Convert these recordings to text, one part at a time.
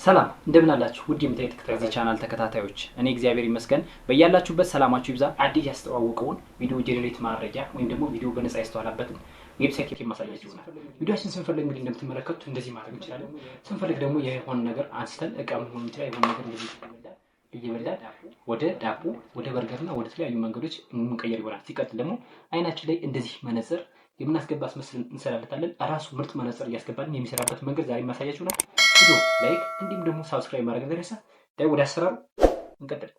ሰላም እንደምን አላችሁ? ውድ የምታይ ተከታታይ ቻናል ተከታታዮች፣ እኔ እግዚአብሔር ይመስገን። በያላችሁበት ሰላማችሁ ይብዛ። አዲስ ያስተዋወቀውን ቪዲዮ generate ማድረጊያ ወይም ደግሞ ቪዲዮ በነፃ ያስተዋላበትን website የማሳያችሁ ይሆናል። ቪዲዮችን ስንፈልግ እንግዲህ እንደምትመለከቱት እንደዚህ ማድረግ እንችላለን። ስንፈልግ ደግሞ የሆነ ነገር አንስተን እቃ መሆን ይችላል። የሆነ ነገር እንደዚህ እየበላን ወደ ዳቦ፣ ወደ በርገር እና ወደ ተለያዩ መንገዶች የምንቀየር ይሆናል። ሲቀጥል ደግሞ አይናችን ላይ እንደዚህ መነጽር የምናስገባ አስመስለን እንሰራለታለን። ራሱ ምርጥ መነጽር እያስገባልን የሚሰራበት መንገድ ዛሬ የማሳያችሁ ይሆናል። ቪዲዮ like እንዲሁም ደግሞ subscribe ማድረግ እንዳይረሳ። ዳይ ወደ አሰራሩ እንቀጥል።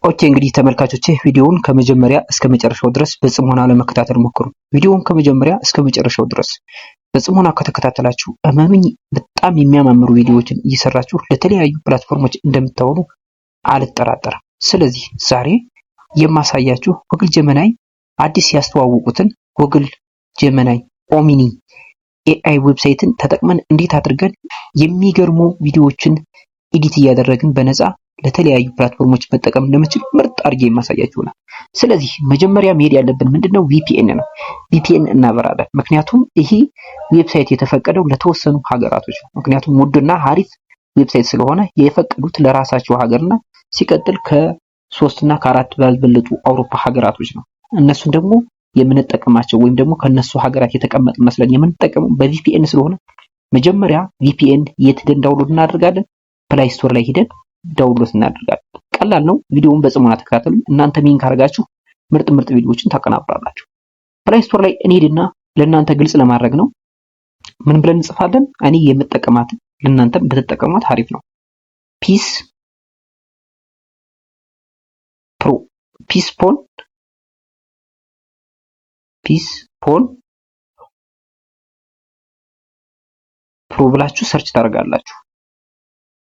Okay፣ እንግዲህ ተመልካቾቼ ቪዲዮውን ከመጀመሪያ እስከ መጨረሻው ድረስ በጽሞና ለመከታተል ሞክሩ። ቪዲዮውን ከመጀመሪያ እስከ መጨረሻው ድረስ በጽሞና ከተከታተላችሁ እመኑኝ በጣም የሚያማምሩ ቪዲዮዎችን እየሰራችሁ ለተለያዩ platform ኦች እንደምታውሉ አልጠራጠርም። ስለዚህ ዛሬ የማሳያችሁ Google Gemini አዲስ ያስተዋወቁትን Google Gemini Omni AI website ን ተጠቅመን እንዴት አድርገን የሚገርሙ ቪዲዮዎችን edit እያደረግን በነፃ ለተለያዩ platform ኦች መጠቀም እንደምንችል ምርጥ አድርጌ የማሳያችሁ ነው። ስለዚህ መጀመሪያ መሄድ ያለብን ምንድነው? VPN ነው። VPN እናበራለን። ምክንያቱም ይሄ website የተፈቀደው ለተወሰኑ ሀገራቶች ነው። ምክንያቱም ውድና ሀሪፍ website ስለሆነ የፈቀዱት ለራሳቸው ሀገርና ሲቀጥል ከሶስት እና ከአራት ባልበለጡ አውሮፓ ሀገራቶች ነው። እነሱን ደግሞ የምንጠቀማቸው ወይም ደግሞ ከነሱ ሀገራት የተቀመጠ መስለን የምንጠቀመው በ VPN ስለሆነ መጀመሪያ VPN የት ሄደን download እናደርጋለን? Play Store ላይ ሄደን download እናደርጋለን። ቀላል ነው። ቪዲዮውን በጽሞና ተከታተሉ። እናንተ ሚን ካደረጋችሁ ምርጥ ምርጥ ቪዲዮዎችን ታቀናብራላችሁ። Play Store ላይ እንሄድና ለእናንተ ግልጽ ለማድረግ ነው። ምን ብለን እንጽፋለን? እኔ የምጠቀማት ለእናንተም ብትጠቀሟት አሪፍ ነው። Peace Pro Psiphon Psiphon Pro ብላችሁ search ታደርጋላችሁ።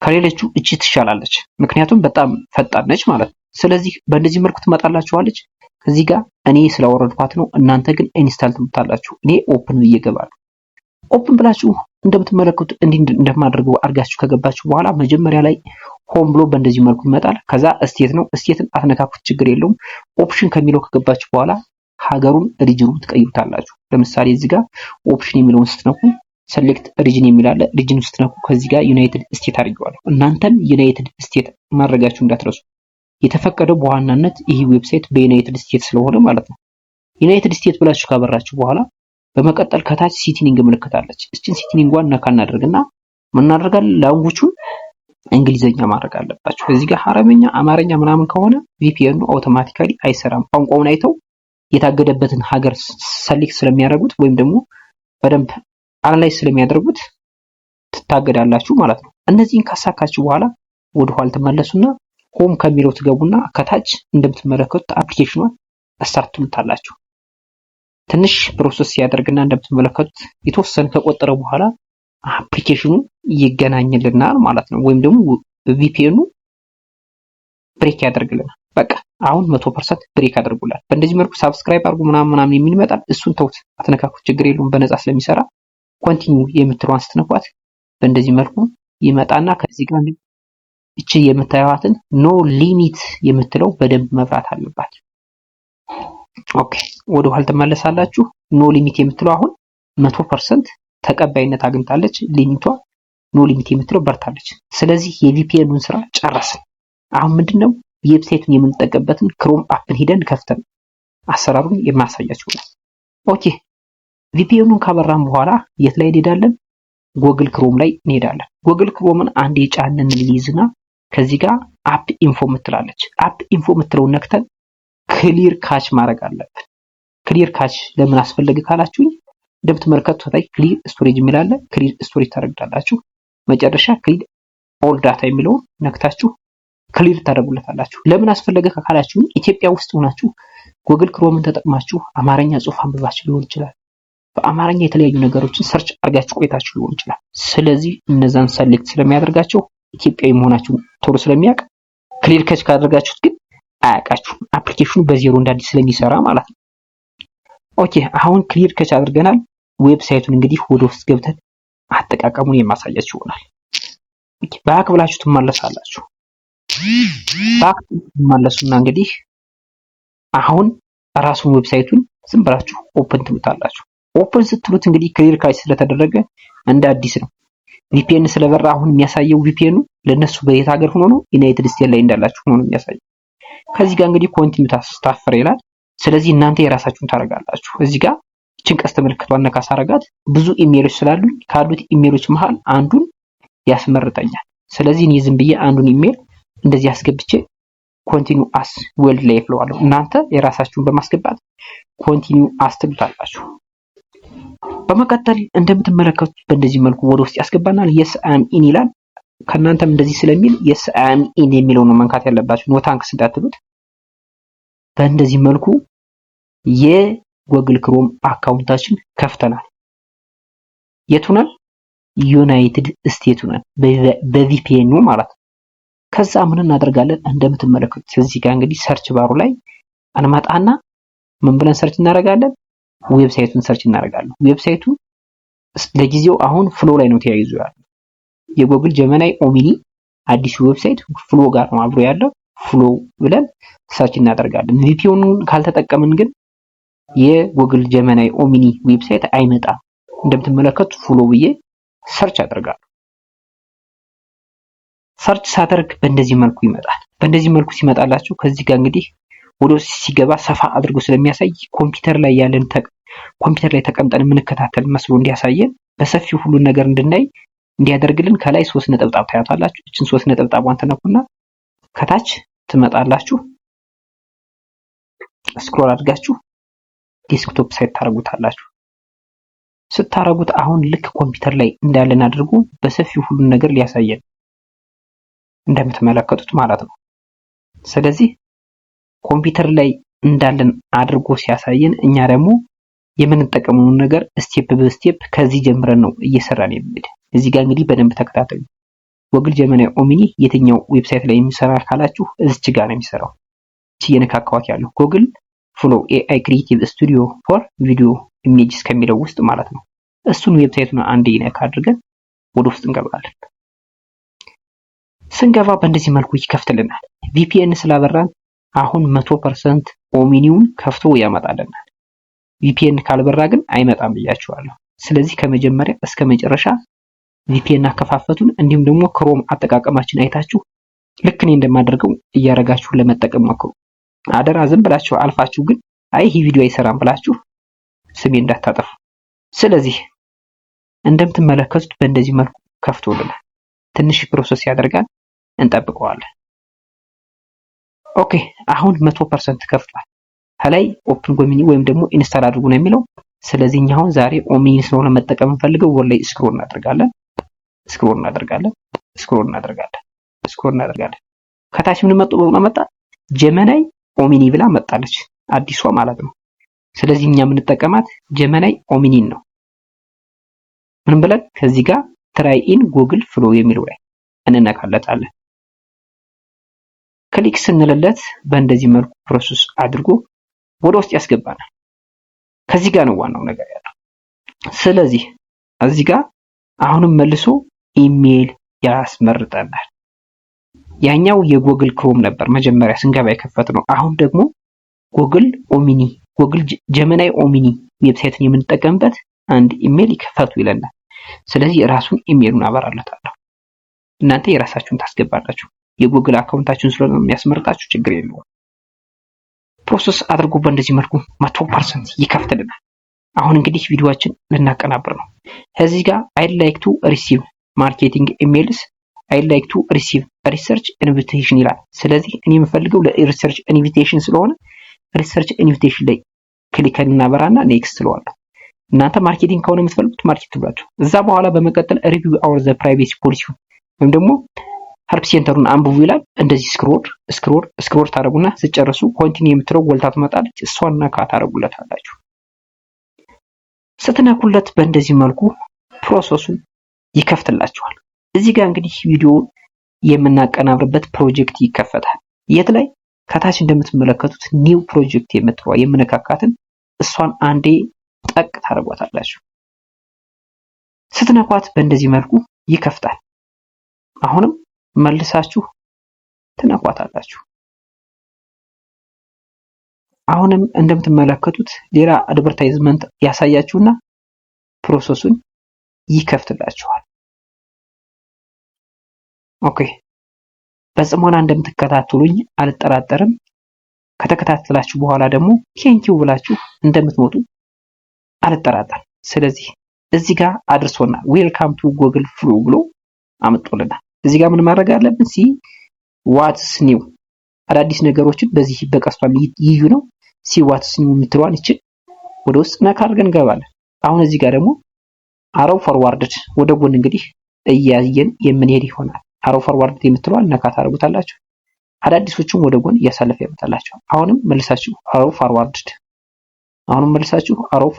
ከሌሎቹ እቺ ትሻላለች፣ ምክንያቱም በጣም ፈጣን ነች ማለት ነው። ስለዚህ በእንደዚህ መልኩ ትመጣላችኋለች። ከዚህ ጋር እኔ ስላወረድኳት ነው፣ እናንተ ግን install ትሉታላችሁ። እኔ open ብዬ እገባለሁ። Open ብላችሁ እንደምትመለከቱት እንዲህ እንደማደርገው አድርጋችሁ ከገባችሁ በኋላ መጀመሪያ ላይ home ብሎ በእንደዚህ መልኩ ይመጣል። ከዛ state ነው። State ን አትነካኩት፣ ችግር የለውም። Option ከሚለው ከገባችሁ በኋላ ሀገሩን region ኡን ትቀይሩታላችሁ። ለምሳሌ እዚህ ጋር option የሚለውን ስትነኩ select region የሚል አለ። Region ስትነኩ ከዚህ ጋር United States አድርጌዋለሁ። እናንተም United States ማድረጋችሁ እንዳትረሱ። የተፈቀደው በዋናነት ይህ website በ United States ስለሆነ ማለት ነው። United States ብላችሁ ካበራችሁ በኋላ በመቀጠል ከታች setting ምልክት አለች። እችን setting ጓን ነካ እናደርግና ምን እናደርጋለን? Language ኡን እንግሊዘኛ ማድረግ አለባችሁ። እዚህ ጋር አረበኛ፣ አማርኛ ምናምን ከሆነ VPN ኑ automatically አይሰራም። ቋንቋውን አይተው የታገደበትን ሀገር select ስለሚያደርጉት ወይም ደግሞ በደንብ analyze ስለሚያደርጉት ትታገዳላችሁ ማለት ነው። እነዚህን ካሳካችሁ በኋላ ወደ ኋላ ትመለሱና home ከሚለው ትገቡና ከታች እንደምትመለከቱት application ኗን start ትሉታላችሁ። ትንሽ process ሲያደርግና እንደምትመለከቱት የተወሰነ ከቆጠረ በኋላ application ኑ ይገናኝልናል ማለት ነው። ወይም ደግሞ VPN ኑ break ያደርግልናል። በቃ አሁን 100% break አድርጉላል። በእንደዚህ መልኩ subscribe አድርጉ ምናምን ምናምን የሚል ይመጣል። እሱን ተውት፣ አትነካኩት፣ ችግር የለውም በነፃ ስለሚሰራ። Continue የምትለዋን ስትነኳት በእንደዚህ መልኩ ይመጣና ከዚህ ጋር እቺ የምታዩዋትን no limit የምትለው በደንብ መብራት አለባት። Okay፣ ወደ ኋላ ትመለሳላችሁ። No limit የምትለው አሁን 100% ተቀባይነት አግኝታለች። Limit ቷ no limit የምትለው በርታለች። ስለዚህ የ VPN ኑን ስራ ጨረስን። አሁን ምንድነው website ኡን የምንጠቀምበትን Chrome app ን ሂደን ከፍተን አሰራሩን የማሳያችሁ ነው። Okay፣ VPN ኑን ካበራን በኋላ የት ላይ እንሄዳለን? Google Chrome ላይ እንሄዳለን። Google Chrome ን አንድ የጫንን ልይዝና ከዚህ ጋር app info ምትላለች። App info ምትለውን ነክተን clear cache ማድረግ አለብን። Clear cache ለምን አስፈለገ ካላችሁኝ እንደምትመለከቱት ላይ clear storage የሚል አለ። Clear storage ታደርጋላችሁ። መጨረሻ clear all data የሚለውን ነክታችሁ clear ታደርጉለታላችሁ። ለምን አስፈለገ ካላችሁ ኢትዮጵያ ውስጥ ሆናችሁ Google Chrome ን ተጠቅማችሁ አማርኛ ጽሑፍ አንብባችሁ ሊሆን ይችላል። በአማርኛ የተለያዩ ነገሮችን search አድርጋችሁ ቆይታችሁ ሊሆን ይችላል። ስለዚህ እነዛን select ስለሚያደርጋቸው ኢትዮጵያዊ መሆናችሁን ቶሎ ስለሚያውቅ፣ clear cache ካደረጋችሁት ግን አያውቃችሁም። Application ኑ በዜሮ እንደ አዲስ ስለሚሰራ ማለት ነው። Okay፣ አሁን clear cache አድርገናል። Website ኡን እንግዲህ ወደ ውስጥ ገብተን አጠቃቀሙን የማሳያችሁ ይሆናል። Back ብላችሁ ትመለሳላችሁ። Back ትመለሱና እንግዲህ አሁን ራሱን website ኡን ዝም ብላችሁ open ትሉታላችሁ። Open ስትሉት እንግዲህ clear cache ስለተደረገ እንደ አዲስ ነው። VPN ስለበራ አሁን የሚያሳየው VPN ኑ ለነሱ በየት ሀገር ሆኖ ነው? United States ላይ እንዳላችሁ ሆኖ ነው የሚያሳየው። ከዚህ ጋር እንግዲህ continue ታስታፍር ይላል። ስለዚህ እናንተ የራሳችሁን ታደርጋላችሁ። እዚህ ጋር ይችን ቀስት ምልክቷን ነካ ሳረጋት ብዙ ኢሜሎች ስላሉኝ ካሉት ኢሜሎች መሃል አንዱን ያስመርጠኛል። ስለዚህ እኔ ዝም ብዬ አንዱን ኢሜል እንደዚህ አስገብቼ continue as Wildlife እለዋለሁ። እናንተ የራሳችሁን በማስገባት continue as ትሉታላችሁ። በመቀጠል እንደምትመለከቱት በእንደዚህ መልኩ ወደ ውስጥ ያስገባናል። Yes, I'm in ይላል። ከእናንተም እንደዚህ ስለሚል yes, I'm in የሚለው ነው መንካት ያለባችሁ፣ no thanks እንዳትሉት። በእንደዚህ መልኩ የ Google Chrome account ኣችን ከፍተናል። የቱ ነን? United States ነን፣ በ VPN ኑ ማለት ነው። ከዛ ምን እናደርጋለን? እንደምትመለከቱት እዚህ ጋር እንግዲህ search bar ኡ ላይ እንመጣና ምን ብለን search እናደርጋለን? Website ኡን search እናደርጋለን። Website ኡ ለጊዜው አሁን Flow ላይ ነው ተያይዞ ያለው። የ Google Gemini Omni አዲሱ website Flow ጋር ነው አብሮ ያለው። Flow ብለን search እናደርጋለን። VPN ኑን ካልተጠቀምን ግን የ Google Gemini Omni website አይመጣም። እንደምትመለከቱት Flow ብዬ search አደርጋለሁ። Search ሳደርግ በእንደዚህ መልኩ ይመጣል። በእንደዚህ መልኩ ሲመጣላችሁ ከዚህ ጋር እንግዲህ ወደ ውስጥ ሲገባ ሰፋ አድርጎ ስለሚያሳይ ኮምፒውተር ላይ ያለን ኮምፒውተር ላይ ተቀምጠን የምንከታተል መስሎ እንዲያሳየን፣ በሰፊው ሁሉን ነገር እንድናይ እንዲያደርግልን ከላይ ሶስት ነጠብጣብ ታያታላችሁ። እችን ሶስት ነጠብጣቧን ትነኩና ከታች ትመጣላችሁ። Scroll አድርጋችሁ desktop site ታደርጉታላችሁ። ስታረጉት አሁን ልክ ኮምፒውተር ላይ እንዳለን አድርጎ በሰፊው ሁሉን ነገር ሊያሳየን እንደምትመለከቱት ማለት ነው። ስለዚህ ኮምፒውተር ላይ እንዳለን አድርጎ ሲያሳየን እኛ ደግሞ የምንጠቀመውን ነገር step በ step ከዚህ ጀምረን ነው እየሰራን የምንሄድ። እዚህ ጋር እንግዲህ በደንብ ተከታተሉ። Google Gemini Omni የትኛው website ላይ የሚሰራ ካላችሁ እዚች ጋር ነው የሚሰራው። እቺ እየነካካዋት ያለው Google Flow AI Creative Studio for video images ከሚለው ውስጥ ማለት ነው። እሱን website ኡን አንዴ ነካ አድርገን ወደ ውስጥ እንገባለን። ስንገባ በእንደዚህ መልኩ ይከፍትልናል። VPN ስላበራን አሁን 100% Omni ውን ከፍቶ ያመጣልናል። VPN ካልበራ ግን አይመጣም ብያችኋለሁ። ስለዚህ ከመጀመሪያ እስከ መጨረሻ VPN አከፋፈቱን እንዲሁም ደግሞ Chrome አጠቃቀማችን አይታችሁ ልክ እኔ እንደማደርገው እያደረጋችሁ ለመጠቀም ሞክሩ። አደራ ዝም ብላችሁ አልፋችሁ ግን አይ ይህ ቪዲዮ አይሰራም ብላችሁ ስሜ እንዳታጠፉ። ስለዚህ እንደምትመለከቱት በእንደዚህ መልኩ ከፍቶልናል። ትንሽ process ያደርጋል፣ እንጠብቀዋለን። Okay፣ አሁን 100% ከፍቷል። ከላይ open Gemini ወይም ደግሞ install አድርጉ ነው የሚለው። ስለዚህ እኛ አሁን ዛሬ Omni ስለሆነ መጠቀም የምንፈልገው ወደ ላይ scroll እናደርጋለን፣ scroll እናደርጋለን፣ scroll እናደርጋለን፣ scroll እናደርጋለን። ከታች ምን መጡ መጣ? Gemini Omni ብላ መጣለች፣ አዲሷ ማለት ነው። ስለዚህ እኛ የምንጠቀማት Gemini Omni ን ነው። ምን ብለን ከዚህ ጋር try in Google Flow የሚለው ላይ እንነካለታለን። Click ስንልለት በእንደዚህ መልኩ process አድርጎ ወደ ውስጥ ያስገባናል። ከዚህ ጋር ነው ዋናው ነገር ያለው። ስለዚህ እዚህ ጋር አሁንም መልሶ ኢሜይል ያስመርጠናል። ያኛው የ Google Chrome ነበር መጀመሪያ ስንገባ የከፈትነው። አሁን ደግሞ Google Omni፣ Google Gemini Omni website ን የምንጠቀምበት አንድ ኢሜይል ይከፈቱ ይለናል። ስለዚህ ራሱን ኢሜይሉን አበራለታለሁ። እናንተ የራሳችሁን ታስገባላችሁ። የ Google account ኣችሁን ስለሆነ የሚያስመርጣችሁ ችግር የለውም። Process አድርጎ በእንደዚህ መልኩ 100% ይከፍትልናል። አሁን እንግዲህ ቪዲዮአችን ልናቀናብር ነው። ከዚህ ጋር "I'd like to receive marketing emails", "I'd like to receive research invitation" ይላል። ስለዚህ እኔ የምፈልገው ለ research invitation ስለሆነ research invitation ላይ click እናበራና next ስለዋለሁ። እናንተ marketing ከሆነ የምትፈልጉት market ብላችሁ እዛ በኋላ በመቀጠል review our the privacy policy ወይም ደግሞ help center ኡን አንብቡ ይላል። እንደዚህ scroll scroll scroll ታደርጉና ስጨርሱ continue የምትለው ጎልታ ትመጣለች። እሷን ነካ ታደርጉለታላችሁ። ስትነኩለት በእንደዚህ መልኩ process ኡን ይከፍትላችኋል። እዚህ ጋር እንግዲህ ቪዲዮ የምናቀናብርበት ፕሮጀክት ይከፈታል። የት ላይ? ከታች እንደምትመለከቱት new project የምትለዋ የምነካካትን እሷን አንዴ ጠቅ ታደርጓታላችሁ። ስትነኳት በእንደዚህ መልኩ ይከፍታል። አሁንም መልሳችሁ ትነኳታላችሁ። አሁንም እንደምትመለከቱት ሌላ advertisement ያሳያችሁና process ኡን ይከፍትላችኋል። Okay፣ በጽሞና እንደምትከታተሉኝ አልጠራጠርም። ከተከታተላችሁ በኋላ ደግሞ thank you ብላችሁ እንደምትመጡ አልጠራጠርም። ስለዚህ እዚህ ጋር አድርሶናል። Welcome to Google Flow ብሎ አምጦልናል። እዚህ ጋር ምን ማድረግ አለብን? See what's new፣ አዳዲስ ነገሮችን በዚህ በቀስቷም ይዩ ነው። See what's new የምትለዋን ይችን ወደ ውስጥ ነካ አድርገን እንገባለን። አሁን እዚህ ጋር ደግሞ arrow forward ወደ ጎን እንግዲህ እያየን የምንሄድ ይሆናል። Arrow forward የምትለዋን ነካ ታደርጉታላችሁ። አዳዲሶቹም ወደ ጎን እያሳለፈ ያመጣላችኋል። አሁንም መልሳችሁ arrow forward፣ አሁንም መልሳችሁ arrow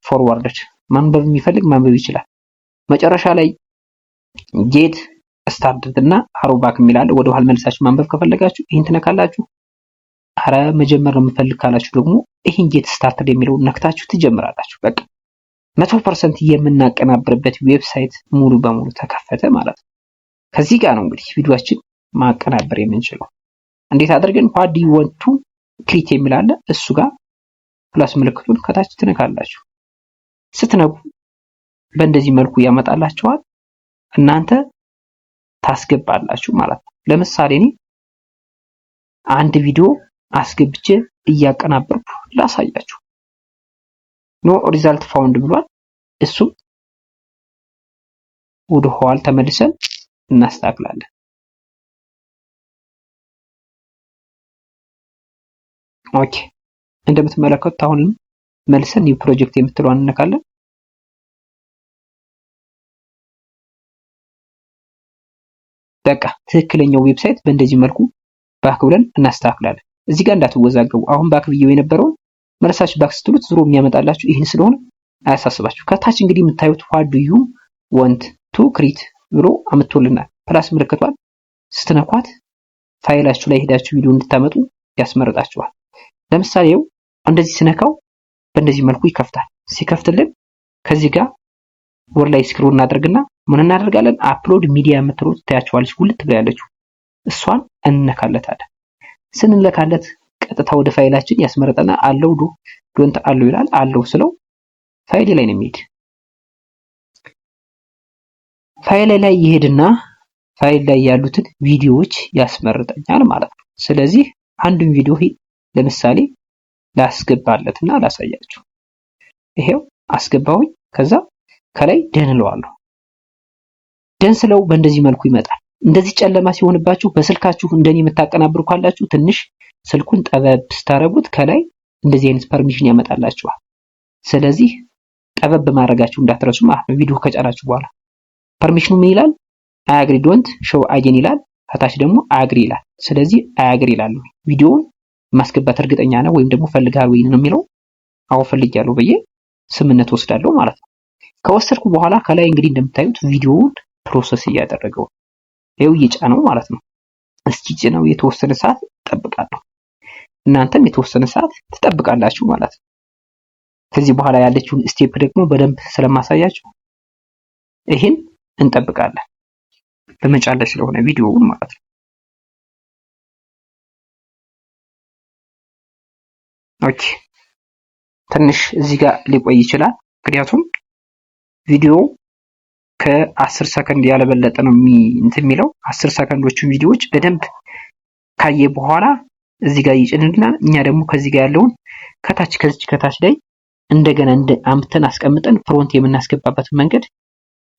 forward። ማንበብ የሚፈልግ ማንበብ ይችላል። መጨረሻ ላይ get started እና arrow back የሚል አለ። ወደ ኋላ መልሳችሁ ማንበብ ከፈለጋችሁ ይህን ትነካላችሁ። አረ መጀመር ነው የምፈልግ ካላችሁ ደግሞ ይህን get started የሚለውን ነክታችሁ ትጀምራላችሁ። በቃ 100% የምናቀናብርበት website ሙሉ በሙሉ ተከፈተ ማለት ነው። ከዚህ ጋር ነው እንግዲህ ቪዲዮአችን ማቀናበር የምንችለው። እንዴት አድርገን? What do you want to create የሚል አለ። እሱ ጋር plus ምልክቱን ከታች ትነካላችሁ። ስትነኩ በእንደዚህ መልኩ ያመጣላችኋል። እናንተ ታስገባላችሁ ማለት ነው። ለምሳሌ እኔ አንድ ቪዲዮ አስገብቼ እያቀናበርኩ ላሳያችሁ። No result found ብሏል። እሱም ወደ ኋላ ተመልሰን እናስተካክላለን። Okay፣ እንደምትመለከቱት አሁንም መልሰን new project የምትለዋን እንነካለን። በቃ ትክክለኛው website በእንደዚህ መልኩ back ብለን እናስተካክላለን። እዚህ ጋር እንዳትወዛገቡ። አሁን back ብዬው የነበረውን መልሳችሁ back ስትሉት ዞሮ የሚያመጣላችሁ ይህን ስለሆነ አያሳስባችሁ። ከታች እንግዲህ የምታዩት what do you want to create ብሎ አምጥቶልናል። Plus ምልክቷን ስትነኳት ፋይላችሁ ላይ ሄዳችሁ ቪዲዮ እንድታመጡ ያስመርጣችኋል። ለምሳሌው እንደዚህ ስነካው በእንደዚህ መልኩ ይከፍታል። ሲከፍትልን ከዚህ ጋር ወደ ላይ scroll እናደርግና ምን እናደርጋለን? Upload media የምትለው ትታያችኋለች። ጉልት ብላ ያለችው እሷን እንነካለታለን። ስንነካለት ቀጥታ ወደ ፋይላችን ያስመረጠና allow don't allow ይላል። Allow ስለው ፋይሌ ላይ ነው የሚሄድ። ፋይል ላይ ይሄድና ፋይል ላይ ያሉትን ቪዲዮዎች ያስመርጠኛል ማለት ነው። ስለዚህ አንዱን ቪዲዮ ለምሳሌ ላስገባለትና ላሳያችሁ። ይሄው አስገባሁኝ። ከዛ ከላይ done እለዋለሁ። Done ስለው በእንደዚህ መልኩ ይመጣል። እንደዚህ ጨለማ ሲሆንባችሁ በስልካችሁ እንደኔ የምታቀናብሩ ካላችሁ ትንሽ ስልኩን ጠበብ ስታረጉት ከላይ እንደዚህ አይነት permission ያመጣላችኋል። ስለዚህ ጠበብ ማድረጋችሁ እንዳትረሱ ማለት ነው። ቪዲዮ ከጫናችሁ በኋላ permission ኑ ምን ይላል? I agree don't show again ይላል። ከታች ደግሞ agree ይላል። ስለዚህ I agree ይላል። ቪዲዮውን ማስገባት እርግጠኛ ነው ወይም ደግሞ ፈልጋል ወይ ነው የሚለው። አዎ ፈልጊያለሁ ብዬ ስምምነት ወስዳለሁ ማለት ነው። ከወሰድኩ በኋላ ከላይ እንግዲህ እንደምታዩት ቪዲዮውን process እያደረገው ይኸው እየጫነው ማለት ነው። እስኪ ጭነው የተወሰነ ሰዓት እጠብቃለሁ። እናንተም የተወሰነ ሰዓት ትጠብቃላችሁ ማለት ነው። ከዚህ በኋላ ያለችውን step ደግሞ በደንብ ስለማሳያችሁ ይህን እንጠብቃለን። በመጫን ላይ ስለሆነ ቪዲዮውን ማለት ነው። Okay፣ ትንሽ እዚህ ጋር ሊቆይ ይችላል። ምክንያቱም ቪዲዮ ከ10 ሰከንድ ያለበለጠ ነው እንትን የሚለው። 10 ሰከንዶቹን ቪዲዮዎች በደንብ ካየ በኋላ እዚህ ጋር ይጭንልናል። እኛ ደግሞ ከዚህ ጋር ያለውን ከታች ከዚች ከታች ላይ እንደገና እንደ አምጥተን አስቀምጠን prompt የምናስገባበትን መንገድ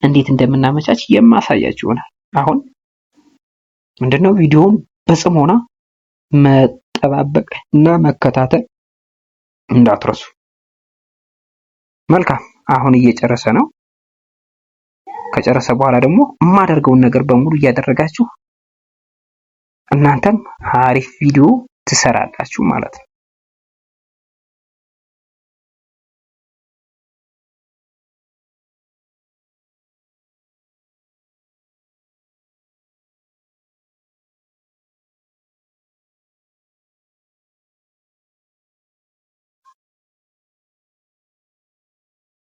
እንዴት እንደምናመቻች የማሳያችሁ ይሆናል። አሁን ምንድነው ቪዲዮውን በጽሞና መጠባበቅ እና መከታተል እንዳትረሱ። መልካም፣ አሁን እየጨረሰ ነው። ከጨረሰ በኋላ ደግሞ የማደርገውን ነገር በሙሉ እያደረጋችሁ እናንተም አሪፍ ቪዲዮ ትሰራላችሁ ማለት ነው።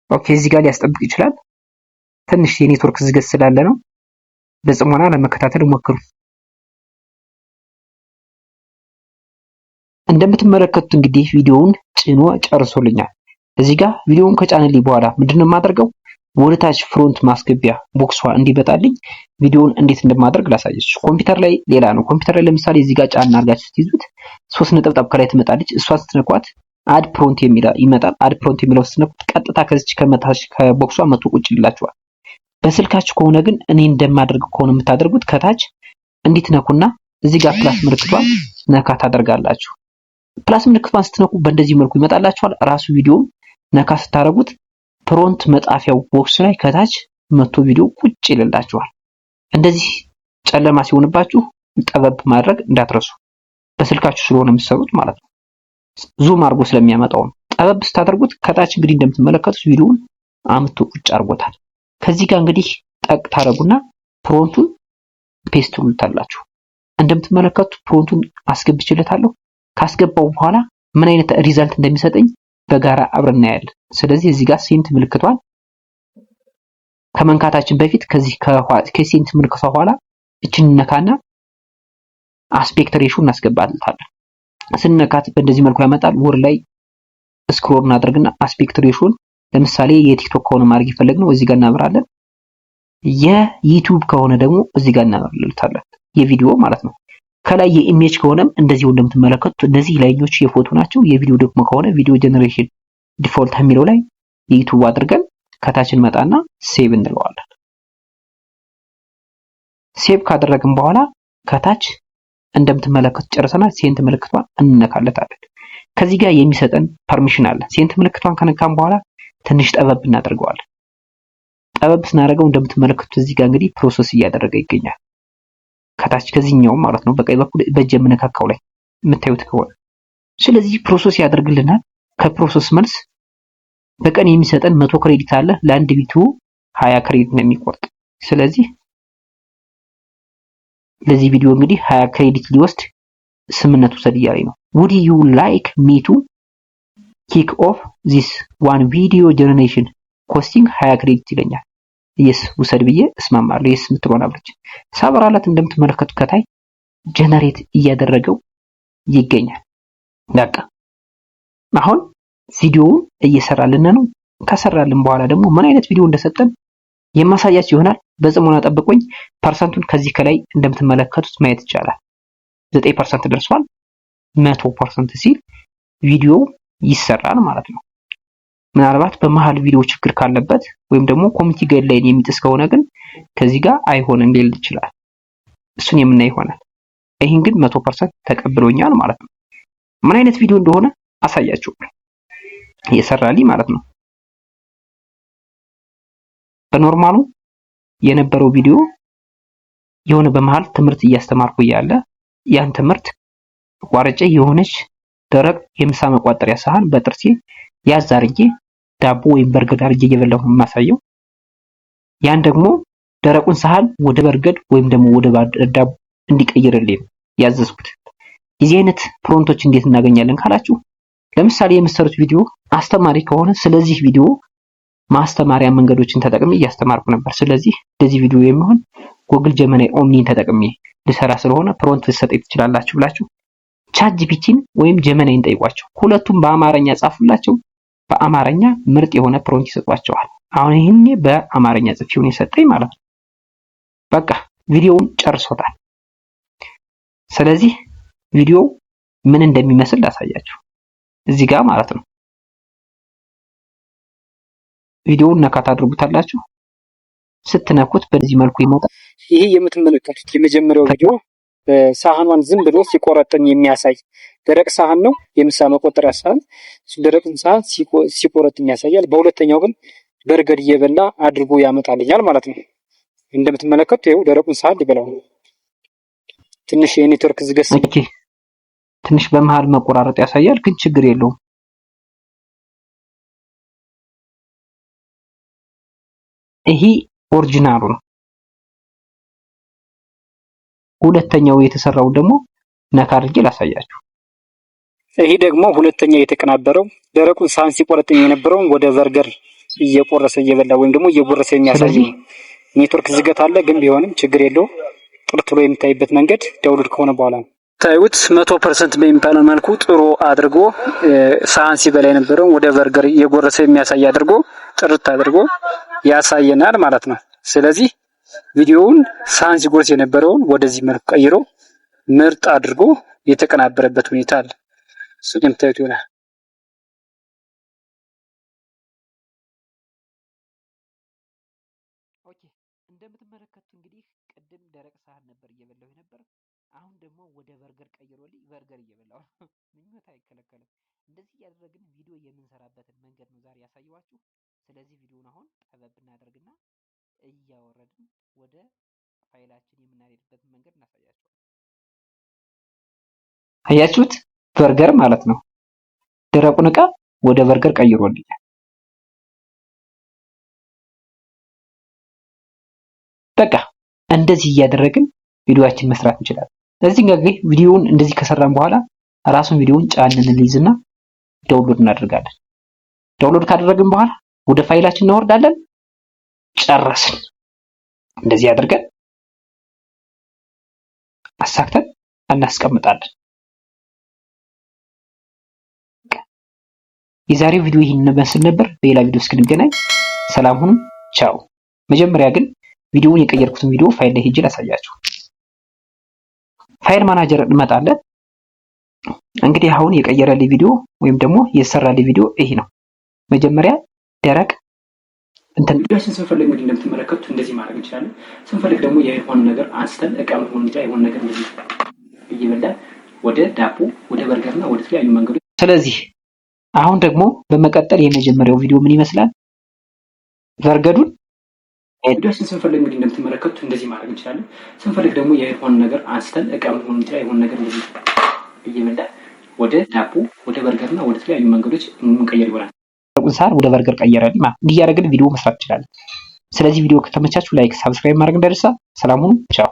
Okay፣ እዚህ ጋር ሊያስጠብቅ ይችላል። ትንሽ የኔትወርክ ዝገት ስላለ ነው። በጽሞና ለመከታተል ሞክሩ። እንደምትመለከቱት እንግዲህ ቪዲዮውን ጭኖ ጨርሶልኛል። እዚህ ጋር ቪዲዮውን ከጫነልኝ በኋላ ምንድነው የማደርገው? ወደታች prompt ማስገቢያ box ኧ እንዲመጣልኝ ቪዲዮውን እንዴት እንደማደርግ ላሳያችሁ። ኮምፒውተር ላይ ሌላ ነው። ኮምፒውተር ላይ ለምሳሌ እዚህ ጋር ጫና አድርጋችሁ ስትይዙት ሶስት ነጠብጣብ ከላይ ትመጣለች። እሷ ስትነኳት add prompt የሚል ይመጣል። Add prompt የሚለው ስትነኩት ቀጥታ ከዚች ከመታች ከ box ኧ መቶ ቁጭ ይላችኋል። በስልካችሁ ከሆነ ግን እኔ እንደማደርግ ከሆነ የምታደርጉት ከታች እንዲትነኩና እዚህ ጋር plus ምልክቷን ነካ ታደርጋላችሁ። Plus ምልክቷን ስትነኩ በእንደዚህ መልኩ ይመጣላችኋል። ራሱ ቪዲዮም ነካ ስታደርጉት prompt መጻፊያው box ላይ ከታች መቶ ቪዲዮ ቁጭ ይልላችኋል። እንደዚህ ጨለማ ሲሆንባችሁ ጠበብ ማድረግ እንዳትረሱ። በስልካችሁ ስለሆነ የምትሰሩት ማለት ነው። Zoom አድርጎ ስለሚያመጣው ነው። ጠበብ ስታደርጉት ከታች እንግዲህ እንደምትመለከቱት ቪዲዮውን አምጥቶ ቁጭ አድርጎታል። ከዚህ ጋር እንግዲህ ጠቅ ታደርጉና prompt ኡን paste ትሉታላችሁ። እንደምትመለከቱት prompt ኡን አስገብቼለታለሁ። ካስገባው በኋላ ምን አይነት result እንደሚሰጠኝ በጋራ አብረን እናያለን። ስለዚህ እዚህ ጋር send ምልክቷን ከመንካታችን በፊት ከዚህ ከ send ምልክቷ በኋላ እችን ነካና aspect ratio እናስገባለታለን። ስንነካት በእንደዚህ መልኩ ያመጣል። ወደ ላይ scroll እናደርግና aspect ratio ን ለምሳሌ የ TikTok ከሆነ ማድረግ የፈለግነው እዚህ ጋር እናበራለን። የ YouTube ከሆነ ደግሞ እዚህ ጋር እናበራለታለን። የቪዲዮ ማለት ነው። ከላይ የ image ከሆነም እንደዚሁ እንደምትመለከቱት እነዚህ ላይኞቹ የፎቶ ናቸው። የቪዲዮ ደግሞ ከሆነ video generation default የሚለው ላይ የ YouTube አድርገን ከታች እንመጣና save እንለዋለን። Save ካደረግን በኋላ ከታች እንደምትመለከቱት ጨርሰናል። Send ምልክቷን እንነካለታለን። ከዚህ ጋር የሚሰጠን permission አለ። Send ምልክቷን ከነካን በኋላ ትንሽ ጠበብ እናደርገዋለን። ጠበብ ስናደርገው እንደምትመለከቱት እዚህ ጋር እንግዲህ process እያደረገ ይገኛል። ከታች ከዚህኛው ማለት ነው፣ በቀኝ በኩል በእጅ የምነካካው ላይ የምታዩት ከሆነ። ስለዚህ process ያደርግልናል። ከ process መልስ በቀን የሚሰጠን 100 credit አለ። ለአንድ ቪዲዮ 20 credit ነው የሚቆርጥ። ስለዚህ ለዚህ ቪዲዮ እንግዲህ 20 credit ሊወስድ ስምምነት ውሰድ እያለኝ ነው። "Would you like me to kick off this one video generation costing 20 credit?" ይለኛል። Yes ውሰድ ብዬ እስማማለሁ። Yes የምትለውን አብረች ሳበራላት እንደምትመለከቱ ከታች generate እያደረገው ይገኛል። በቃ አሁን ቪዲዮውን እየሰራልን ነው። ከሰራልን በኋላ ደግሞ ምን አይነት ቪዲዮ እንደሰጠን የማሳያችሁ ይሆናል። በጽሞና ጠብቁኝ። Percent ኡን ከዚህ ከላይ እንደምትመለከቱት ማየት ይቻላል። 9% ደርሷል። 100% ሲል ቪዲዮ ይሰራል ማለት ነው። ምናልባት በመሀል ቪዲዮ ችግር ካለበት ወይም ደግሞ community guideline የሚጥስ ከሆነ ግን ከዚህ ጋር አይሆንም ሊል ይችላል። እሱን የምናይ ይሆናል። ይህን ግን 100% ተቀብሎኛል ማለት ነው። ምን አይነት ቪዲዮ እንደሆነ አሳያችኋለሁ። የሰራልኝ ማለት ነው። በ normal ኡ የነበረው ቪዲዮ የሆነ በመሀል ትምህርት እያስተማርኩ እያለ ያን ትምህርት አቋርጬ የሆነች ደረቅ የምሳ መቋጠሪያ ሳህን በጥርሴ ያዝ አድርጌ ዳቦ ወይም በርገር አድርጌ እየበላሁ ነው የማሳየው። ያን ደግሞ ደረቁን ሳህን ወደ በርገር ወይም ደግሞ ወደ ዳቦ እንዲቀይርልኝ ያዘዝኩት። የዚህ አይነት prompt ኦች እንዴት እናገኛለን ካላችሁ፣ ለምሳሌ የምትሰሩት ቪዲዮ አስተማሪ ከሆነ ስለዚህ ቪዲዮ ማስተማሪያ መንገዶችን ተጠቅሜ እያስተማርኩ ነበር። ስለዚህ ለዚህ ቪዲዮ የሚሆን Google Gemini Omni ን ተጠቅሜ ልሰራ ስለሆነ prompt ልትሰጠኝ ትችላላችሁ ብላችሁ ChatGPT ን ወይም Gemini ን ጠይቋቸው። ሁለቱም በአማርኛ ጻፉላቸው። በአማርኛ ምርጥ የሆነ prompt ይሰጧችኋል። አሁን ይህኔ በአማርኛ ጽፌውን የሰጠኝ ማለት ነው። በቃ ቪዲዮውን ጨርሶታል። ስለዚህ ቪዲዮው ምን እንደሚመስል ላሳያችሁ እዚህ ጋር ማለት ነው። ቪዲዮውን ነካ ታድርጉታላችሁ። ስትነኩት በዚህ መልኩ ይመጣል። ይሄ የምትመለከቱት የመጀመሪያው ቪዲዮ ሳህኗን ዝም ብሎ ሲቆረጥም የሚያሳይ ደረቅ ሳህን ነው። የምሳ መቆጠሪያ ሳህን፣ ደረቅን ሳህን ሲቆረጥም ያሳያል። በሁለተኛው ግን በርገር እየበላ አድርጎ ያመጣልኛል ማለት ነው። እንደምትመለከቱት ይኸው ደረቁን ሳህን ሊበላው ነው። ትንሽ የኔትወርክ ዝገት Okay፣ ትንሽ በመሀል መቆራረጥ ያሳያል፣ ግን ችግር የለውም። ይሄ original ኡ ነው። ሁለተኛው የተሰራው ደግሞ ነካ አድርጌ ላሳያችሁ። ይሄ ደግሞ ሁለተኛ የተቀናበረው ደረቁን ሳህን ሲቆረጥም የነበረውን ወደ በርገር እየቆረሰ እየበላ ወይም ደግሞ እየጎረሰ የሚያሳይ ኔትወርክ ዝገት አለ፣ ግን ቢሆንም ችግር የለውም። ጥርት ብሎ የሚታይበት መንገድ download ከሆነ በኋላ ነው። ታዩት 100% በሚባለው መልኩ ጥሩ አድርጎ ሳህን ሲበላ የነበረውን ወደ በርገር እየጎረሰ የሚያሳይ አድርጎ ጥርት አድርጎ ያሳየናል ማለት ነው። ስለዚህ ቪዲዮውን ሳህን ሲጎርስ የነበረውን ወደዚህ መልኩ ቀይሮ ምርጥ አድርጎ የተቀናበረበት ሁኔታ አለ። እሱን የምታዩት ይሆናል። Okay፣ እንደምትመለከቱት እንግዲህ ቅድም ደረቅ ሳህን ነበር እየበላሁ የነበር። አሁን ደግሞ ወደ በርገር ቀይሮልኝ በርገር እየበላሁ ነው። ምኞት አይከለከልም። እንደዚህ እያደረግን ቪዲዮ የምንሰራበትን መንገድ ነው ዛሬ ያሳየኋችሁ። ስለዚህ ቪዲዮውን አሁን ጠበብ እናደርግና እያወረድን ወደ ፋይላችን የምናሄድበትን መንገድ እናሳያችኋለን። አያችሁት? በርገር ማለት ነው። ደረቁን እቃ ወደ በርገር ቀይሮልኛል። በቃ እንደዚህ እያደረግን ቪዲዮአችን መስራት እንችላለን። እዚህ ጋር እንግዲህ ቪዲዮውን እንደዚህ ከሰራን በኋላ ራሱን ቪዲዮውን ጫን እንይዝና download እናደርጋለን። Download ካደረግን በኋላ ወደ ፋይላችን እናወርዳለን። ጨረስን። እንደዚህ አድርገን አሳክተን እናስቀምጣለን። የዛሬው ቪዲዮ ይህን ይመስል ነበር። በሌላ ቪዲዮ እስክንገናኝ ሰላም ሁኑ። ቻው። መጀመሪያ ግን ቪዲዮውን የቀየርኩትን ቪዲዮ ፋይል ላይ ሄጄ ላሳያችሁ። File manager እንመጣለን። እንግዲህ አሁን የቀየረልኝ ቪዲዮ ወይም ደግሞ የሰራልኝ ቪዲዮ ይሄ ነው። መጀመሪያ ደረቅ እንትን ቪዲዮችን ስንፈልግ እንግዲህ እንደምትመለከቱት እንደዚህ ማድረግ እንችላለን። ስንፈልግ ደግሞ የሆነ ነገር አንስተን እቃ መሆን ይችላል። የሆነ ነገር እንደዚህ እየበላን ወደ ዳቦ፣ ወደ በርገር እና ወደ ተለያዩ መንገዶች። ስለዚህ አሁን ደግሞ በመቀጠል የመጀመሪያው ቪዲዮ ምን ይመስላል? በርገሩን ቪዲዮችን ስንፈልግ እንግዲህ እንደምትመለከቱት እንደዚህ ማድረግ እንችላለን። ስንፈልግ ደግሞ የሆነ ነገር አንስተን እቃ መሆን ይችላል። የሆነ ነገር እንደዚህ እየበላን ወደ ዳቦ፣ ወደ በርገር እና ወደ ተለያዩ መንገዶች የምንቀየር ይሆናል። ደረቁን ሳህን ወደ በርገር ቀየረልኝ ማለት እንዲህ እያደረግን ቪዲዮ መስራት እንችላለን። ስለዚህ ቪዲዮ ከተመቻችሁ like፣ subscribe ማድረግ እንዳይረሳ። ሰላም ሁኑ። ቻው።